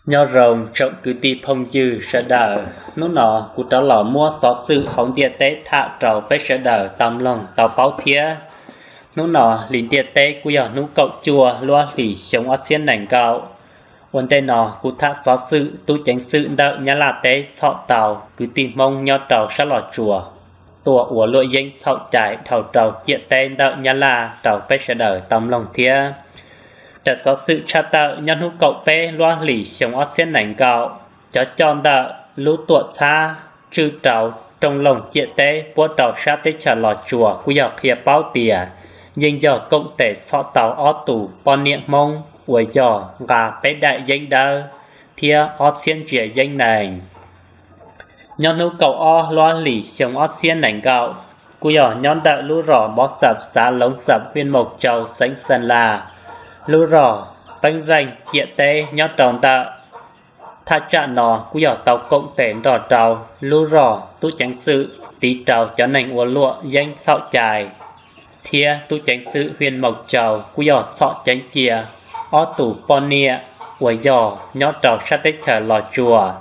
Nyob zoo tsoom kwv tij phooj ywg sawv daws, hnub no kuv rov los muab xov xwm hauv ntiaj teb tham rau peb sawv daws tau mloog tau paub thiab. Hnub no hli ntiaj teb kuj yog hnub kaum cuaj lub hlis xyoo ob txhiab nees nkaum. Ua ntej no kuv tham xov xwm tub ceev xwm ntawm Nyab Laj teb txhom tau kwv tij Hmoob nyob rau sab Los Tsuas tuaj ua luam yeeb txhaum cai dhau rau ciam teb ntawm Nyab Laj rau peb sawv daws tau mloog thiab. Raws xov xwm tshaj tawm nyob hnub kaum peb lub hlis xyoo ob txhiab nees nkaum, cov coj ntawm lub tuam txhab tswj rau rooj loog ciam teb puab rau sab teb chaws Los Tsuas kuj yog qhia paub tias yeej yog koom tes txhom tau ob tug poj niam Hmoob uas yog nqa peb daim yeeb dawb thiab ob txhiab ntsiav yeeb nees. Nyob hnub kaum ob lub hlis xyoo ob txhiab nees nkaum, kuj yog nyob ntawm lub zos Npov Xav, xav Loov Xav, hiaj Moos Tsau, xeev Xeeb Las, lub zos Peeb Zeej ciam teb nyob rau ntawm thaj tsam no kuj yog tau koom tes nrog rau lub zos tub ceev xwm tiv rau cov neeg ua luam yeeb txhaum cai, thiab tub ceev xwm hiaj Moos Tsau kuj yog txhom ceev cia ob tug poj niam uas yog nyob rau sab teb chaws Los Tsuas.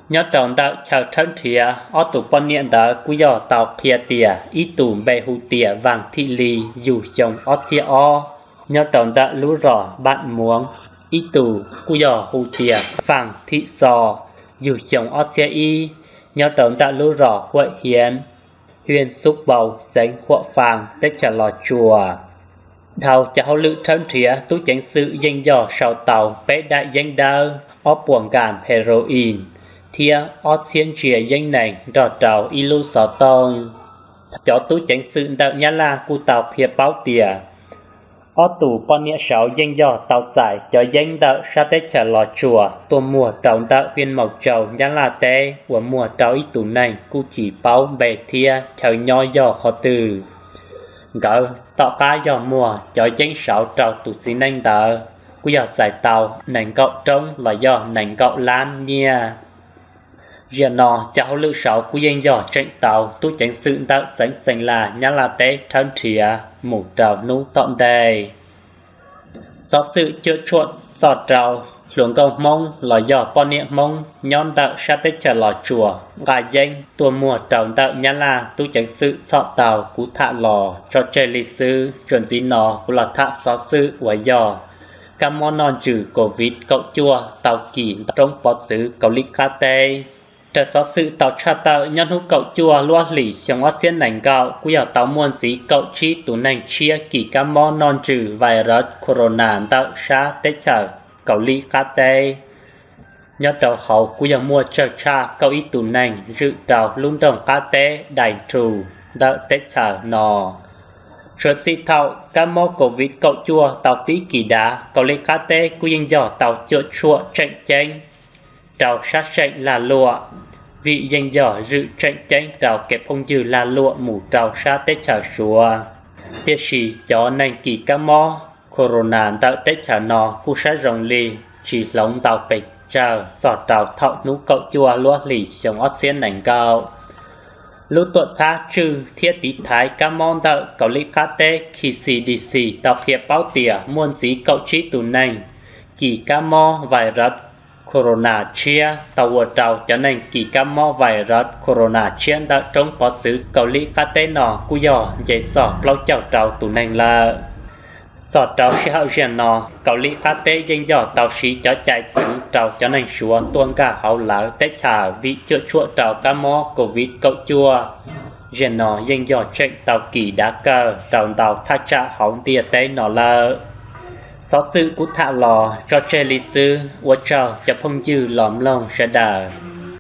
Nyob rau ntawm chaw rhawb nrhiav ob tug poj niam ntawd kuj yog tau qhia tias ib tug npe hu tias Vaaj Thim Lis, yug xyoo ob txhiab ob, nyob rau ntawm lub zos Npam Muav, ib tug kuj yog hu tias Faaj Thim Xo, yug xyoo ob txhiab ib, nyob rau ntawm lub zos Huam Hiav, hiaj Xub Npau, xeev Huam Faa, teb chaws Los Tsuas. Dhau cov hauj lwm rhawb nrhiav, tub ceev xwm yeej yog sau tau peb daim yeeb dawb, ob puas nkas heroin, thiab ob txhiab ntsiav yeeb nees nrog rau ib lub xov tooj. Cov tub ceev xwm ntawm Nyab Laj kuj tau qhia paub tias ob tug poj niam saud yeej yog tau txais cov yeeb ntawm sab teb chaws Los Tsuas tuaj muag rau ntawm hiaj Moos Tsau, Nyab Laj teb uas muag rau ib tug neeg kuj tsis paub npe thiab chaw nyob yog qhov twg. Nkawd tom qab yog muag cov yeeb saud rau tus txiv neej ntawd kuj yog txais tau nees nkaum roob los yog nees nkaum lab nyiaj. Ziag no cov hauj lwm saud kuj yeej yog tseem tau tub ceev xwm ntawm xeev Xeeb Las, Nyab Laj teb rhawb nrhiav mus rau hnub tom ntej. Xov xwm cuam tshuam txog rau hluas nkauj Hmoob los yog poj niam Hmoob nyob ntawm sab teb chaws Los Tsuas nqa yeeb tuaj muag rau ntawm Nyab Laj, tub ceev xwm txhom tau, kuv tham los tso tseg li xwb. Txuas ntxiv no kuv los tham xov xwm uas yog kab mob noj ntsws Covid kaum cuaj tau kis roob pov txwv Kaus Lim qab teb. Raws xov xwm tau tshaj tawm nyob hnub kaum cuaj lub hlis xyoo ob txhiab nees nkaum kuj yog tau muaj ntxiv kaum tsib tus neeg tshiab kis kab mob noj ntsws virus corona ntawm sab teb chaws Kaus Lim qab teb. Nyob rau hauv kuj yog muaj tsawg tshaj kaum ib tus neeg zwm rau lub nroog qab teb Dais Nrus ntawm teb chaws no. Txij thaum kab mob Covid kaum cuaj tau pib kis dav, Kaus Lim qab teb kuj yeej yog tau cuam tshuam tseem ceeb rau sab seem lag luam, vim yeej yog zwm tseem ceeb rau kev phooj ywg lag luam mus rau sab teb chaws Suav. Tiam sis cov neeg kis kab mob corona ntawm teb chaws no kuj saib zoo li tsis hloov ntau pes tsawg txog rau thaum hnub kaum cuaj lub hlis xyoo ob txhiab nees nkaum. Lub tuam txhab tswj thiab tiv thaiv kab mob ntawm Kaus Lim qab teb K C D C tau qhia paub tias muaj ntxiv kaum tsib tus neeg kis kab mob virus corona tshiab tau ua rau cov neeg kis kab mob virus corona tshiab ntawm roob pov txwv Kaus Lim qab teb no kuj yog nce txog plaub caug rau tus neeg lawm. Txog rau sij hawm ziag no, Kaus Lim qab teb yeej yog tau siv cov cai txwv rau cov neeg Suav tuaj nkag hauv lawv teb chaws vim cuam tshuam rau kab mob Covid kaum cuaj. Ziag no yeej yog tseem tau kis dav kawg rau ntau thaj tsam hauv ntiaj teb no lawm. Xov xwm kuv tham los tso tseg li xwb, ua tsaug cov phooj ywg los mloog sawv daws.